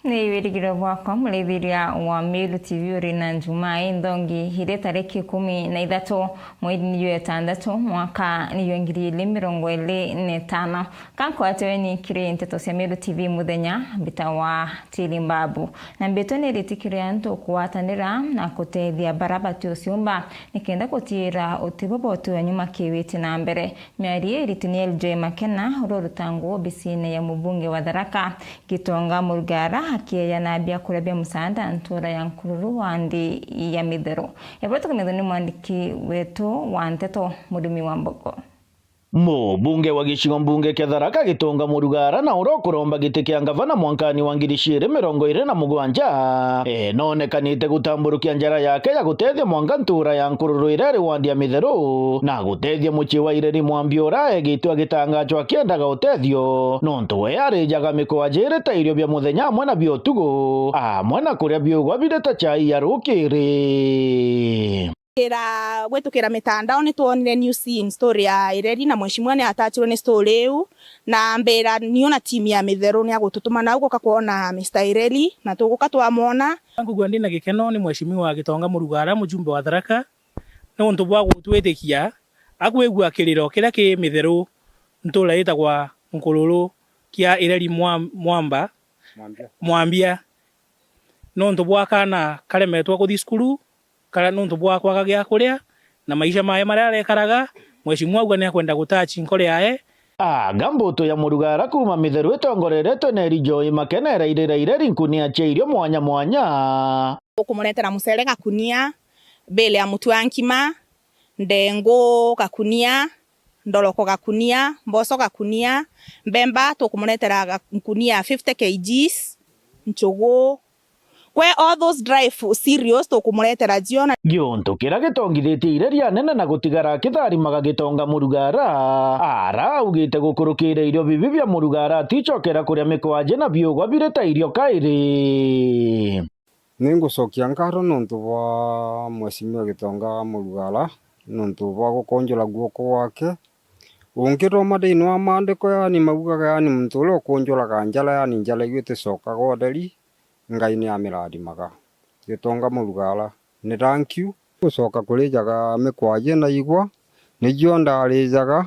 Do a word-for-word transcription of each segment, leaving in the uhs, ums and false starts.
Ni wirigiro bwakwa, muraithiria wa Meru T V, uri na Njumaa inthongi iri tariki ikumi na ithatu mweri ni jwa itandatu, mwaka ni jwa ngiri ili mirongo iri na itano. Ka nkwate weni kiri nteto cia Meru T V muthenya, mbita wa Tiri Mbabu. Na mbitwe ni ritikiria antu kugwatanira na kutethia bara bati uciumba, nikenda gutiira utibo botu wa nyuma kiwiti na mbere. Miario iritu ni L J Makena, uria urutangwa obisine ya mubunge wa Tharaka, Gitonga Murugara, akieja na biakuria bia musaada ntura ya Nkururu wandi ya Mitheru. Ebwe tukumithwa ni mwandiki wetu wa nteto, Murimi wa Mbogo. Mubunge wa gicigo mbunge kia Tharaka Gitonga Murugara, na uria ukuromba giti kia ngavana mwankani wa ngiri ciiri mirongo iri na mugwanja, e, noonekanite gutamburukia njara yake ya gutethia mwanka ntura ya Nkururu iria iri wandi ya Mitheru, na gutethia mucii wa Ireri Mwambi uria egitwe agitangachwa akiendaga utethio, nontu we arijaga mikwaji iri ta irio bia muthenya amwe na bia utuku, amwe na kuria biugwa biri ta chai ya rukiri. Kira gwitukira mitandao, ni twonire news in story ya Ireri, na mheshimiwa ni atachirwe ni story iu, na mbira niu na team ya Mitheru ni agututuma nau guka kwona Mister Ireri, na tuguka twamwona. Nkugua ndi na gikeno ni mheshimiwa Gitonga Murugara, mujumbe wa Tharaka, niuntu bwa gutwitikia akwigua kiriro kiria ki Mitheru, ntura itagwa Nkururu kia Ireri Mwa-, Mwamba, Mwambia. Mwambia. Nontu bwa kaana karemetwa kuthi cukuru, kara-, nontu bwa kwaga gia kuria, na maisha maye maria arekaraga, mheshimiwa augua ni akwenda gutachi nkore yae. Anga mbutu ya Murugara kuuma Mitheru itongoreretwe ni Eri Joy Makena irairira Ireri nkunia cia irio mwanya mwanya. Tukumuretera mucere gakunia, mbili ya mutu wa nkima, ndengu gakunia, ndoroko gakunia, mboco gakunia, mbemba tukumuretera ga-, nkunia fifty kilograms, nchugu, kwe all those dry fu-, cereals tukumuretera cio na. Giuntu kiria gitongithitie Ireri anene na gutigara akitharimaga Gitonga Murugara, ara augite gukurukira irio bibi bia Murugara aticokera kuria mikwaji na biugwa biri ta irio kairi. Ni ngucokia nkatho nontu bwa Mheshimiwa Gitonga Murugara, nontu bwa gukunjura guoko gwake. Ungithoma thiini wa maandiko, yaani, maugaga, yaani, muntu uria ukunjuraga njara, yaani, njara iu iticokaga utheri, Ngai ni amirathimaga. Gitonga Murugara, ni thank you. Gucoka kurijaga mikwaji na igwa, nicio ndarijaga,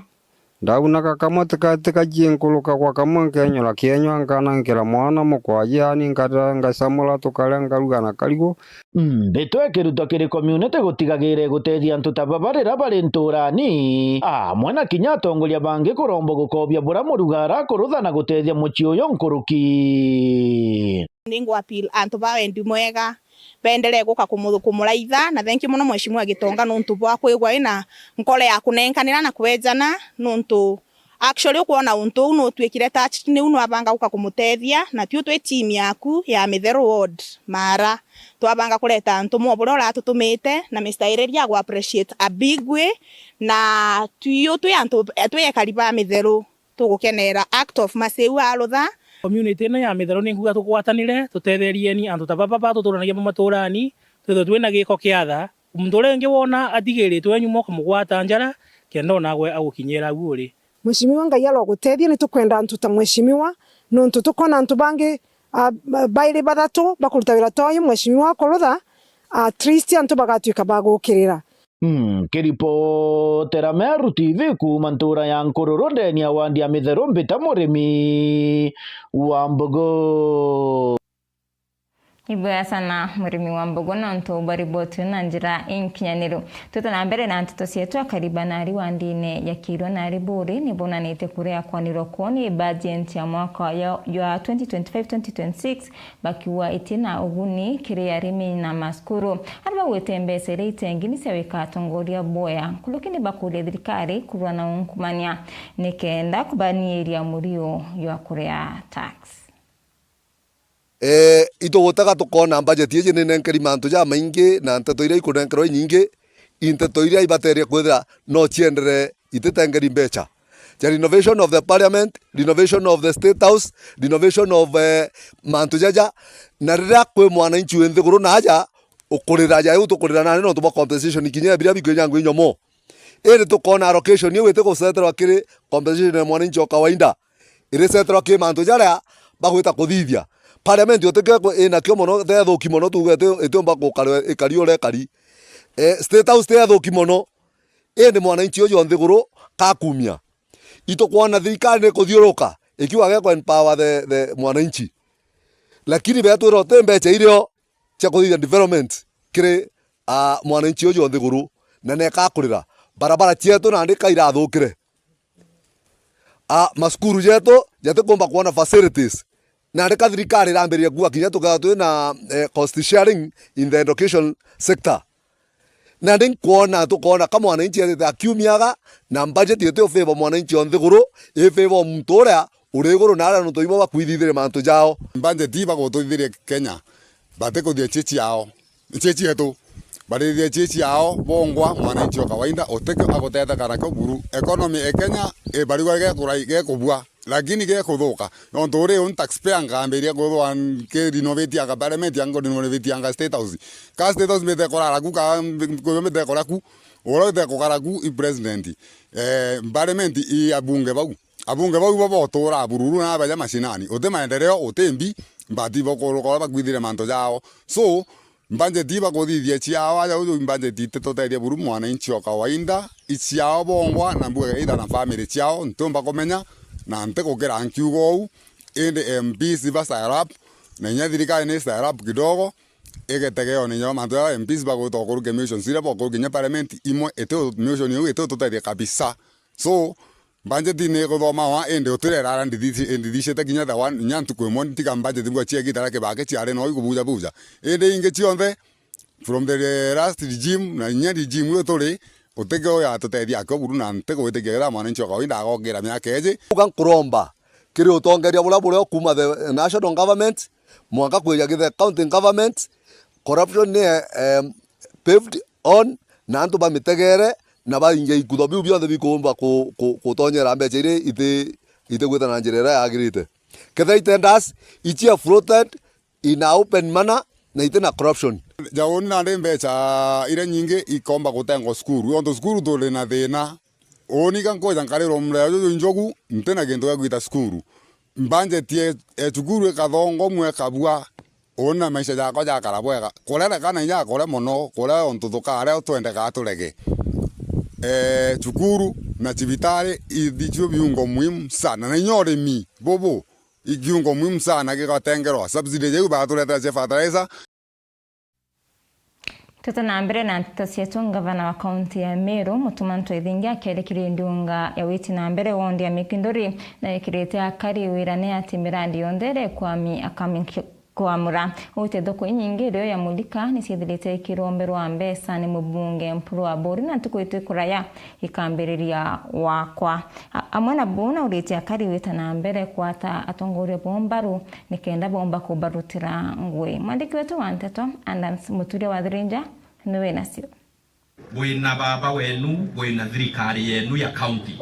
ndaunaga kamwe tika-, tikajiinkuruka gwa kamwe, nkenyora kienywa, nkanankira mwana mukwaji, yaani nkata-, ngacamura tukaria, nkaruga na karigu. Mbitwe ikirutwa kiri community gutigagira igutethia antu ta baba riria bari nturani, amwe na kinya atongoria bangi kuromba gukobia buria Murugara akurutha na gutethia mucii uyu nkuruki. Ni ngu appeal antu ba wendi mwega, beenderee guka kumu-, kumuraitha, na thank you mono Mheshimiwa Gitonga nontu bwa kwigua wina nkoro ya kunenkanira na kwejana, nontu actually ukwona untu uu nutuikire touched, niu nwabanga guka kumutethia, na twiu twi team yaku ya Mitheru Ward, Mara, twabanga kureta antu mwa buria uratutumite, na Mister Ireri agu appreciate a big way, na twiu twi antu, twi ekari ba Mitheru, tugukenera act of mercy iu arutha. Community ino ya Mitheru ni nkuga tugwatanire, tutetherieni antu ta baba batuturanagia bo maturani, twithwe twina giko kia tha. Muntu uria ungi wona atigiritwe nyuma ukamugwata njara, kenda onagwe agukinyira au uri. Mheshimiwa, Ngai arogutethia, ni tukwenda antu ta Mheshimiwa, nontu tukona antu bangi, a, bairi bathatu bakuruta wira ta uyu, Mheshimiwa akurutha, at least antu bagatwika bagukirira. Mm, nkiripotera Meru T V kuuma ntuura ya Nkururu, ndeni ya wandi ya Mitheru, mbita Murimi wa Mbogo. Ibwega sana Murimi wa Mbogo nontu bwa riboti na njira inkinyaniru. Twite na mbere na nteto cietu, akariba nari wandine ya Kiirwa nari Buuri ni bonanite kuria kwanirwa kwoo ni budget ya mwaka ya, ya twenty twenty-five twenty twenty-six, bakiuga itina uguni kiri arimi na masukuru. Aria bagwite mbeca iria itengi ni cia wika atongoria boya. Nkuruki ni bakuria thirikari kurua na ungumania nikenda kubaniiria murio jwa kuria tax. Eh, itugutega tukona budget iji ni nenkeri mantu jamaingi na nteto iria ikunenkerwa inyingi, i nteto iria ibateria kwithira no ciendere ititengeri mbeca. Ja renovation of the parliament, renovation of the state house, renovation of, eh, mantu jaja. Na riria kwi mwananchi wi nthiguru na aja, ukurira ja iu tukurira nani nontu bwa compensation kinya ya biria bikwija ngui nyomo. Indi tukona allocation iu itiguceterwa kiri compensation ya mwananchi o kawaida. Iriceterwa ki mantu jaria bagwita kuthithia. Parliament utikio inakio mono, te thuki mono, tuge iti-, itiumba gukarwa ikari uria ikari. Eh, State House ti thuki mono, indi mwananchi uju o nthiguru kakumia. Itukwona thirikari ni kuthiuruka ikiuga ge ku empower the, the mwananchi. Lakini betwira uti mbecha irio cia kuthithia development kiri, ah, mwananchi uju o nthiguru, na nekakurira. Barabara cietu nandi kairathukire. Ah, masukuru jetu jatikumba kwona facilities. Nandi ka thirikari irambiriria kuuga kinya tukethirwa twina, eh, cost sharing in the education sector. Nandi nkwona, tukoona ka mwananchi ethite akiumiaga na budget iti u favor mwananchi o nthiguru, i favor muntu uria uri iguru na aria nontu ibo bakwithithire mantu jao. Budget ibagututhithiria Kenya, batikuthithia cia ciao. Cia cietu. Barithithia cia ciao bongwa, mwananchi o kawaida utikio agutetheka nakio buru. Economy e Kenya ibarigwa gekura-, gekubua. Lakini gekuthuka. Nontu uri un taxpayer nkambiria kwithirwa nki renovate anga parliament, anga renovate anga State House. Ka State House mbite kurara ku, ka mbi-, mbite kura ku, uria wite kugara ku i president. Eh, parliament i abunge bau. Abunge bau ibo botura bururu na baja mashinani. Uti maendeleo, uti mbi, but ibo kuruka uria bakwithire mantu jao. So, budget ibakuthithia ciao, aja uju budget ititutethia buru mwananchi o kawaida, i ciao bongwa, na mbuge either na family ciao, ntiumba kumenya, na ntikukira nkiuga uu, indi M Ps iba style up, na inya thirikari ni style up kidogo, igetegeone inya mantu jaria M Ps bagwita ukurukia motions iria bakurukia inya parliament imwe, iti motion iu ititutethia kabisa. So, budget ni ikuthomagwa, indi utirerara ndithi-, ndithicite kinya the one, inya ntuku imwe, tiga budget mbua ciekite aria kibaki ciari no igubujabuja. Indi ingi cionthe, from the last regime, na inya regime iu turi, utikio yatutethia akio buru, na ntigwitikia kethira mwananchi o kawaida agokira miaka iji. Uga nkuromba kiri utongeria buria buri o kuuma the national government, mwanka kwija the county government, corruption ni, em, paved on, na antu bamitegere, na bainge ikutho biu bionthe bikumba ku-, ku-, kutonyera mbecha iria iti-, itigwita na njira iria yagirite. Kethira i tenders icia floated in a open manner na iti na corruption. Jauni nandi mbecha iria nyingi ikomba gutengwa cukuru, ontu cukuru turi na thina. Uuni ka nkuja nkarirwa mureo juju njogu, ntina kintu gia gwita cukuru. Budget e, e cukuru ikathongomwa ikabua, uuni na maisha jakwa jakara bwega. Kurereka na inya akore mono, kuria untu thukare twendeka turege. E, cukuru na cibitari icio biungo muhimu sana. Na inya urimi bubu i kiungo muhimu sana gigatengerwa. Subsidy jau baturetera cia fertilizer. Tute na mbere na nteto cietu, ngavana wa kaunti ya Meru, Mutuma M'Ethingia, akerekirie ndunga ya witi na mbere wondi ya Mikinduri, na ekirite akari wirane ati mirandi yonthe iria ikwami akamikwamura. Ute thoko inyingi irio ya Mulika ni ciethirite ikiromberwa mbeca ni mubunge Mpuru Aburi, na ntuku iti kuraya ikambiriria wakwa. A-, amwe na buu, nauritie akari wita na mbere kwata atongoria boo mbaru nikenda bomba kubarutira ngui. Mwandiki wetu wa nteto, Adams Muturia wa Thirinja, niwe nacio. Bwina baba wenu, bwina thirikari yenu ya county.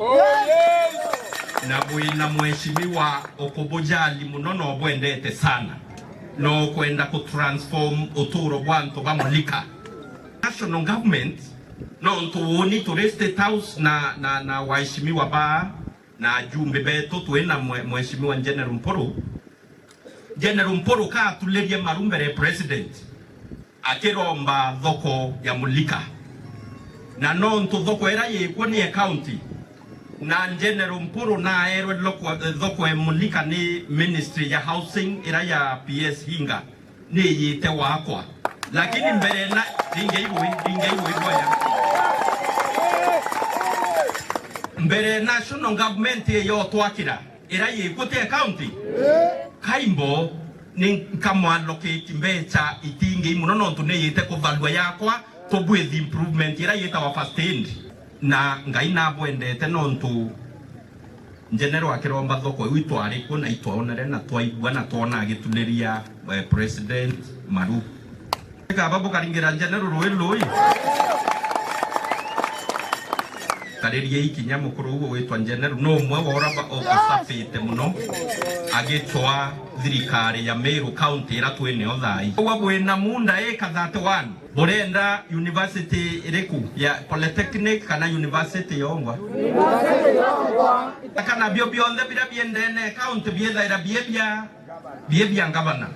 Na bwina mheshimiwa ukubujali muno na ubwendete sana. Na ukwenda ku transform uturo bwa antu ba Mulika. National government, nontu uuni turi State House na, na, na waheshimiwa ba na ajumbe betu, twina mwe-, Mheshimiwa General Mpuru. General Mpuru ka atulirie maru mbere ya president, akiromba thoko ya Mulika. Na nontu thoko ira yikuo ni ya county, na General Mpuru naerwe loko-, thoko ya Mulika ni ministry ya housing ira ya P S Hinga. Niyite wakwa. Lakini mbere na, ndingeigwi, ndingeigwi boya. Mbere national government iyo twakira, ira yikuo ti ya county, kaimbo ni nkamwallocate mbecha itingi muno, nontu niyite kuvalua yakwa, to bwith improvement ira yitawa first aid. Na Ngai nabwendete, nontu General akiromba thoko iu itwari kuo na itwonere na twaigua na twona agituliria, eh, President maru. Kaba bukaringira General rui rui. Taririei kinya mukuru uu witwa General, no umwe wa ura ba-, o-, usafite muno, agitwa thirikari ya Meru County ira twinio thai. Ugwa bwina munda eka thirty-one. Burenda university iriku, ya polytechnic kana university yongwa? Kana bio bionthe biria biendene county biethaira bie bia Bie bia ngavana.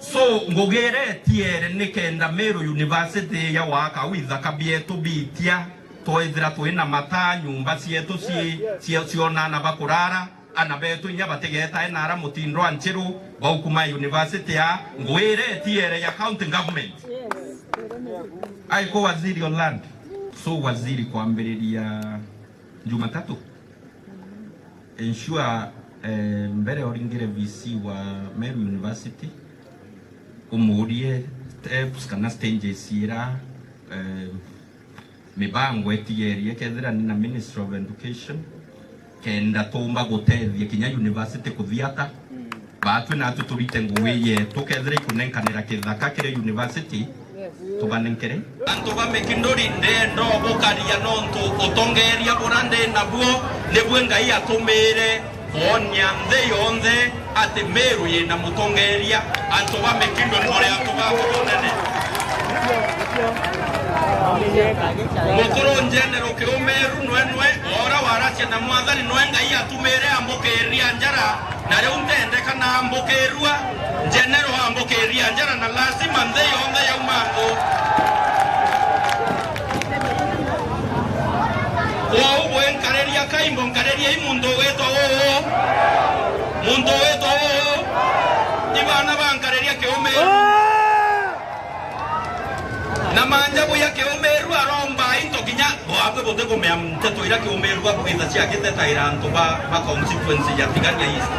So, ngugi iria itiere ni kenda Meru University ya waka au ithaka bietu biitia, twethira twina mataa, nyumba cietu ci-, cia-, cionana bakurara, ana betu inya batigetae nara mutindo wa nchiru, baukuma university ya ngugi iria itiere ya county government. Aiko waziri o land. So, waziri kwambiriria Jumatatu. Ensure, eh, mbere oringire V C wa Meru University, umurie steps kana stages ira, eh, mibango etigerie kethira ni na Ministry of Education, kenda tumba gutethia kinya university kuthiata. Baatwi natwi turite ngugi yetu, kethira ikunenkanira kithaka kiri university, tubanenkere. Antu ba Mikinduri, ndenda ubukaria nontu utongeeria bura ndi nabuo nibui Ngai atumire kwonia nthi yonthe ati Meru yina mutongeeria. Antu ba Mikinduri, muri antu ba bunene. Mukuru General Kiumeru nwe nwe, ora waracia na Mwathani, nwe Ngai atumire ambukiria njara. Na riu ntendeka na ambukirua, General ambukiria njara, na lazima nthi yonthe yauma ngu. Kwou bwi nkariria kaimbo, nkaririei muntu witwa uu. Muntu witwa uu. Ibana bankariria Kiumeru. Na manja buya Kiumeru aromba into kinya bwabwe butikumea nteto ira Kiumeru abwitha ciagitetaira antu ba, ba constituency ya Tigania East.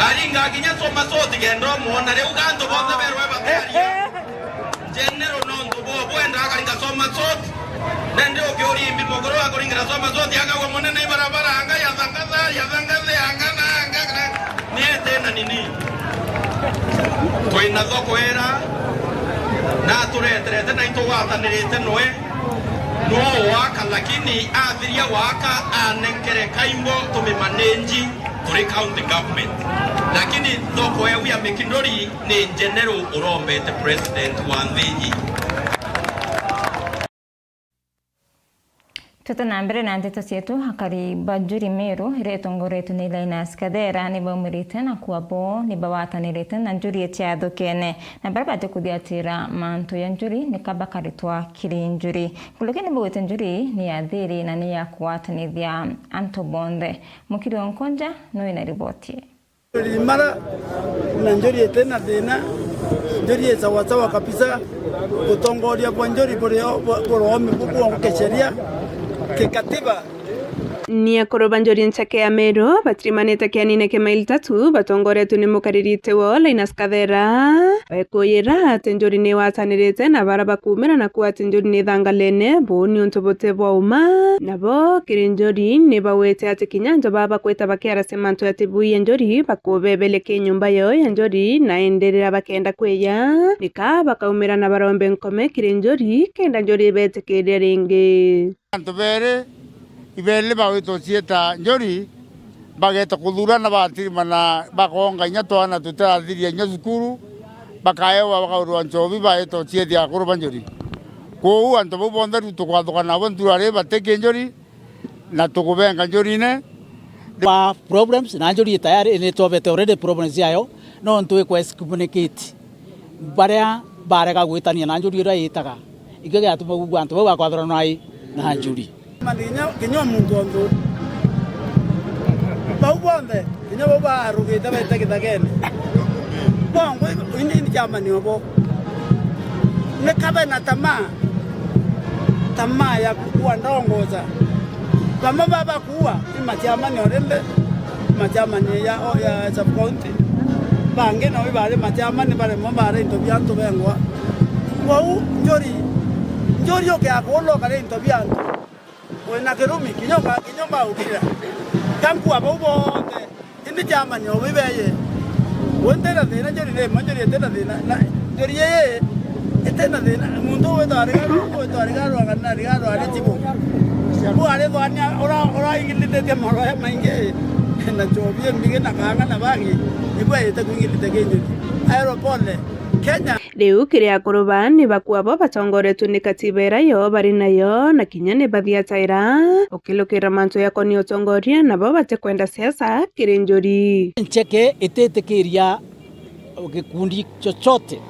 Aringa kinya Soma Soti kenda umwona, riu ga antu bonthe berwe bakiaria. General nontu bo bwenda akaringa Soma Soti. Nende ukiuria imbi mukuru wa kuringira Soma Soti akauga, "Munene, ibarabara anga ya Thangatha, ya Thangatha, anga na anga na." Ni ete na nini? Twina thoko ira na atureterete na itugwatanirite nwe. Nwo waka, lakini athiria waka anenkere kaimbo tumimanage turi county government. Lakini thoko eu ya Mikinduri ni General urombete president wa nthi iji. Tuti na mbere na ndeto cietu, akari ba Njuri Meru iria itongoretwe ni Linus Kathera ni baumirite na kuuga bo ni bagwatanirite na Njuri cia thukene, na baria bati kuthiatira mantu ya Njuri ni ka bakaritwa kiri Njuri. Nkuruki ni baugite Njuri ni ya thiri na ni ya kugwatanithia antu bonthe. Mukiri wa Nkonja ni wina riboti. Njuri mara na Njuri iti na thina, Njuri i sawasawa kabisa. Utongoria bwa Njuri buri o, bu-, buromi bu bwa kisheria, kikatiba. Ni akuru ba Njuri ncheke ya Meru batirimanite kianine kia maili tatu batongoretwe ni mukariri iti wao Linus Kathera, baikuyira ati Njuri ni igwatanirite na bara bakumira na kuuga ati Njuri ni ithangalene buu ni untu buti bwa uma. Nabo kiri Njuri ni baugite ati kinya antu baa bakwita bakiaracia mantu ya tibui ya Njuri bakubebele ki nyumba yao ya Njuri, na indi riria bakenda kwiya, nika bakaumira na barombe nkome kiri Njuri kenda Njuri ibetikiria ringi. Antu beri, iberi bagwitwa cieta Njuri, bageta kuthurana, batirimana, bakonga inya twana tutarathiria inya cukuru, bakaewa bakaurwa nchobi, baetwa ciethia akuru ba Njuri. Kwou antu bau bonthe riu tukwathukana nabo nturari bati ki Njuri, na tukubenga Njurine. Ba problems, na Njuri tayari ni twobete already problems yayo, nontu ikwa excommunicate baria barega gwitania na Njuri iria yitaga. Ikio giatuma ugua antu bau bakwathurana na Njuri. Mani kinya, kinya muntu ontu. Bau bonthe, kinya bau barugite baite githagene. Bongwe, ini ni chamani obo. Ni kabe na tamaa. Tamaa ya kukua ndongoza. Bamwe baba kuua, ni machamani o rimbi, machamani ya, o ya sub county. Bangi nao ibari machamani baremwa bara into bia antu bengwa. Kwou Njuri, Njuri ukiakuula ukari into bia antu. Wina kirumi, kinya uka-, kinya ukaukira. Kankua bau bonthe. Indi chamani o bibeye. We ntina thina, Njuri rimwe, Njuri itina thina. Na Njuri ii itina thina. Muntu witwa Rigaru, witwa Rigaru, angana na Rigaru ari chibu. Bu ari thwania, ura, ura ingilitetie maroya maingi. Na nchobi imbigi na kanga na bangi. Ibu ayite kuingilite ki Njuri. Aero pole. Kenya. Riu kiri akuru baa ni bakuo abo batongoretue ni katiba iria yo bari nayo, na kinya ni bathiataira ukilukira mantu yakoni utongoria, nabo batikwenda siasa kiri njuri. Ncheke ititikiria gikundi chochote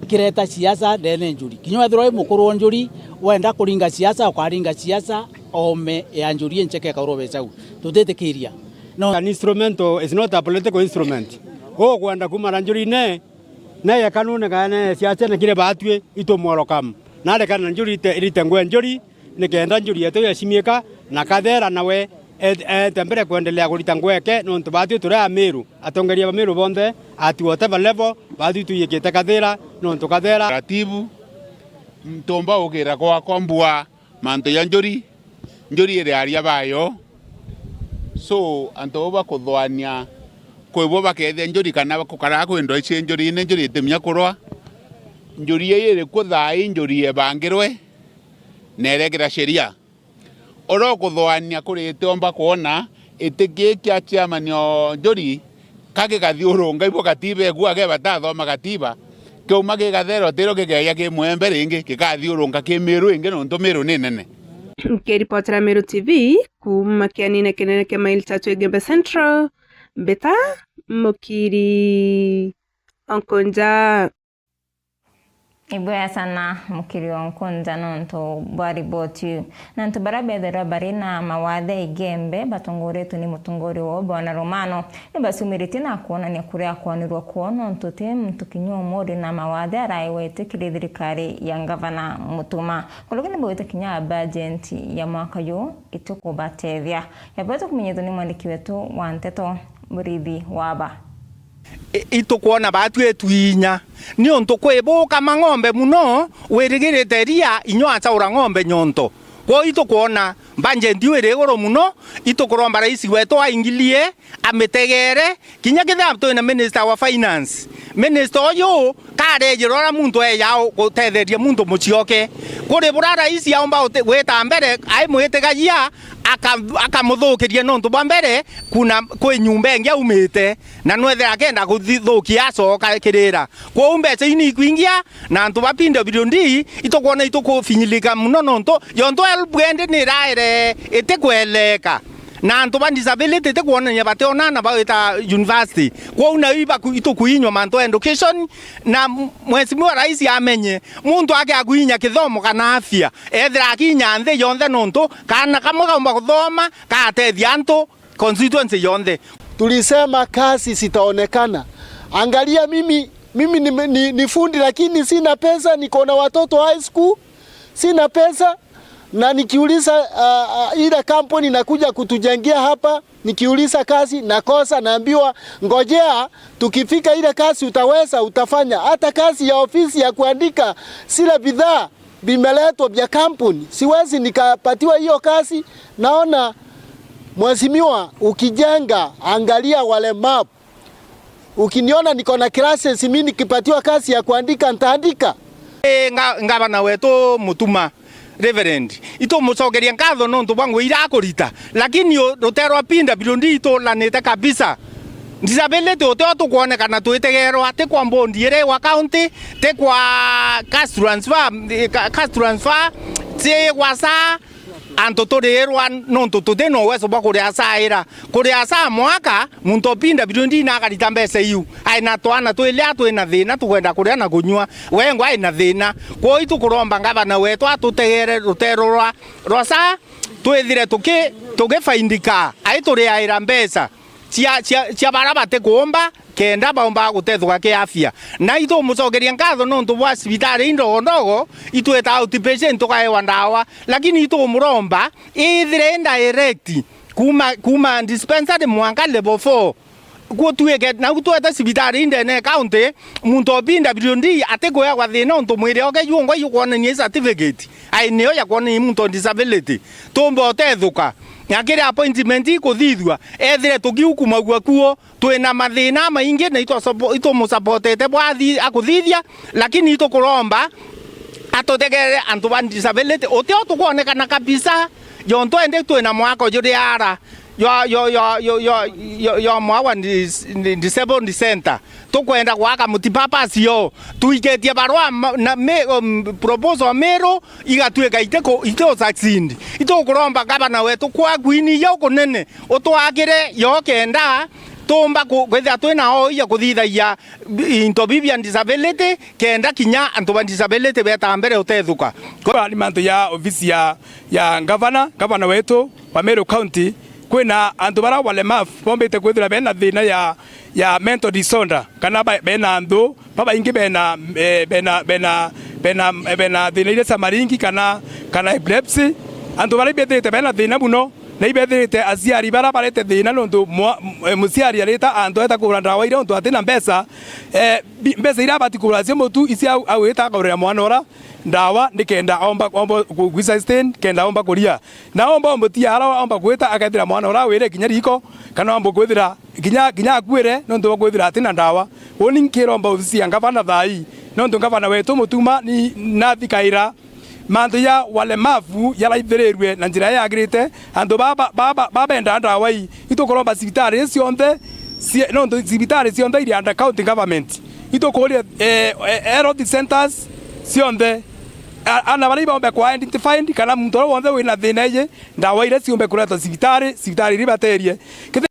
kireta siasa ndene njuri. Kinya wethirwa wi mukuru wa njuri, wenda kuringa siasa, ukaringa siasa, ome ya njuri incheke ikaurwa becau. Tutitikiria. No. An instrumental is not a political instrument. Ukwenda kumara njurine, na ye kanuni kana siasa na kiri batwi itu mworokamu. Na arekana na njuri ite, irite ngwe njuri, nikenda njuri yetu yeshimika, na Kathera nawe e-, eete mbere kwendelea kurita ngweke, nontu batwi turi Amiru, atongeria ba Miru bonthe, at whatever level, batwi twiyikite Kathera, nontu Kathera. Taratibu, ntumba ukira gwakwa mbua mantu ja njuri, njuri iri aria bayo. So, antu bau bakuthuania kwi bo bakethia njuri kana kukaraa kwi ndwaici njurine, njuri itimia kurwa. Njuri ii iri kuo thaa ii, njuri ebangirwe na irekira sheria. Uria ukuthuania kuri itiomba kwona iti kii kia chairman o njuri, ka gikathiurunga ibo katiba ikuaga batathoma katiba, kiuma gikathera utiro gikeeja ki mwembe ringi, gikathiurunga ki Miru ingi, nontu Miru ni nene. Nkiripotera Meru T V kuuma kianine kinene kia maili tatu Igembe Central, mbita Mukiri Onkonja. Ibwega sana Mukiri Onkonja nontu bwa riboti iu. Na antu baria bethirwa bari na mawathe Igembe batongoretue ni mutongoria wao Bwana Romano, ni bacumiritie na kwonania kuria kwanirwa kwao nontu ti muntu kinya umwe uri na mawathe arai wetikiri thirikari ya ngavana Mutuma. Kuruki ni baugite kinya bajenti ya mwaka yu itikubatethia. Yabwete kumenyithua ni mwandiki wetu wa nteto Murithi Waba. I-, itukwona batwi itwi inya, niuntu kwi buka mang'ombe muno, wirigirite ria inya acaura ng'ombe nyonto. Kwou itukwona bajenti iu iri iguru muno, itukuromba rais wetu aingilie, amitegere, kinya kethira twina minister wa finance. Minister uyu karejirwa uria muntu eja gutetheria muntu mucioke. Kuri buria rais aumba uti-, gwita mbere, aimwitigagia, aka-, akamuthukiria nontu bwa mbere, kuna kwi nyumba ingi aumite, na nwethira akenda kuthithukia acoka kirira. Kwou mbeca ii ni ikwingia, na antu ba P W D itukwona itukufinyilika muno nontu yontu help endi ni iraere itikweleka. Na antu ba disability itikwonania bationa na bagwita university. Kwou nau ibaku-, itukuinywa mantu education, na m-, mheshimiwa rais amenye, muntu ake akuinya kithomo kana afya, ethira akinya nthi yonthe nontu kaana kamwe kaumba kuthoma, kaatethia antu constituency yonthe. Tulisema kazi zitaonekana. Angalia mimi, mimi ni, ni, ni fundi lakini sina pesa, niko na watoto high school, sina pesa, na nikiuliza, ah, ah, ile kampuni inakuja kutujengea hapa, nikiuliza kazi nakosa, naambiwa, "Ngojea, tukifika ile kazi utaweza, utafanya." Hata kazi ya ofisi ya kuandika zile bidhaa vimeletwa vya kampuni, siwezi nikapatiwa hiyo kazi. Naona, mheshimiwa, ukijenga, angalia walemavu. Ukiniona niko na classes, mimi nikipatiwa kazi ya kuandika, ntaandika. Ii, nga-, ngavana wetu Mutuma, Reverend, itumucokeria nkatho nontu bwa ngugi iria akurita, lakini u-, rutero rwa P W D itulanite kabisa. Disability utio tukwonekana twitegerwa, ti kwa bondi iri igwa county, ti kwa cash transfer, eh, ca-, cash transfer, ti igwa SHA, antu turirwa nontu tuti na uwezo bwa kuria SHA ira. Kuria SHA mwaka, muntu o P W D na akarita mbeca iu. Ai na twana twiria twina thina, tukwenda kuria na kunyua. Wengwa ai na thina. Kwou itukuromba ngavana wetu atutegere rutero rwa, rwa SHA, twithire tuki-, tugifaindika, aituriaira mbeca cia, cia, cia bara batikuumba, kenda baumba gutethuka kiafya. Na itumucokeria nkatho nontu bwa cibitari indogo ndogo, itwita outpatient tukaewa ndawa, lakini itumuromba ithire indirect kuma, kuma dispensary mwanka level four. Kwou twike, nau twete cibitari indene county, muntu o P W D atikueagwa thina untu mwiri oke jungwa jukwonania certificate. Ai, niyo ya kwonania muntu o disability. Tumba utethuka. Na kiri appointment ikuthithua, ethire tugiukumagua kuo, twina mathina maingi na itwa-, itumusupport-ete bwa athi-, akuthithia, lakini itukuromba atutegerere antu ba disability. Utio tukwonekana kabisa, jontu endi twina mwako juri ara. Yo, yo, yo, yo, yo, yo, yo mwawa ndi, ndi, ndi seven center. Tukwenda gwaka multipurpose yo. Tuiketie barua ma-, na mi-, um, proposal miru igatuika itiku-, itiku succeed. Itukuromba gavana wetu kwa kwini ya ukunene utwakire yo kenda tumba ku-, kwithira twina o ya kuthithagia into bibia disability kenda kinya antu ba disability beta mbere utethuka. Kwa ni mantu ya ofisi ya, ya gavana, gavana wetu wa Meru County, kwina antu bara walemavu bombite kwithira bena thina ya, ya mental disorder, kana ba-, bena anthu babaingi bena, eh, bena, bena, bena, eh, bena thina iria cia maringi kana, kana epilepsy. Antu bara ibethirite bena thina muno, na ibethirite aciari bara barete thina nontu mwa-, eh, muciari arita antu eta kugura ndawa iria nontu atina mbeca. Eh, bi-, mbeca iria abati kugura cio mutu icio au, au ita akagurira mwana ura ndawa nikenda omba, omba ku-, gwi sustain, kenda omba kuria. Na omba ombutia ara omba gwita akethira mwana ura wire kinya riko, kana omba kwithira kinya, kinya akuire nontu bwa kwithira atina ndawa. Uni nkiromba ofisi ya gavana thaa ii, nontu gavana wetu Mutuma ni nathikaira mantu ya walemavu yaraithirirue na njira yagirite. Antu baba, baba, babenda ndawa ii, itukuromba cibitari cionthe cie-, nontu cibitari cionthe iri under county government. Itukuria, eh, eh, health centers cionthe. A-, ana baria ibombe kwa identified kana muntu uria wonthe wina thina iji, ndawa iria ciumbe kuretwa cibitari, cibitari iria ibaterie. Kethira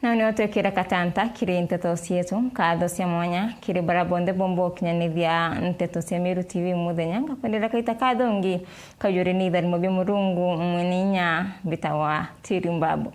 Nau nio twikire katanta kiri nteto cietu. Nkatho cia mwanya kiri bara bonthe bomba ukinyanithia nteto cia Meru T V muthenya. Ngakwendera kaita kathongi, kaujuri ni itharimo bia Murungu mwene inya, mbitagwa Tiri Mbabu.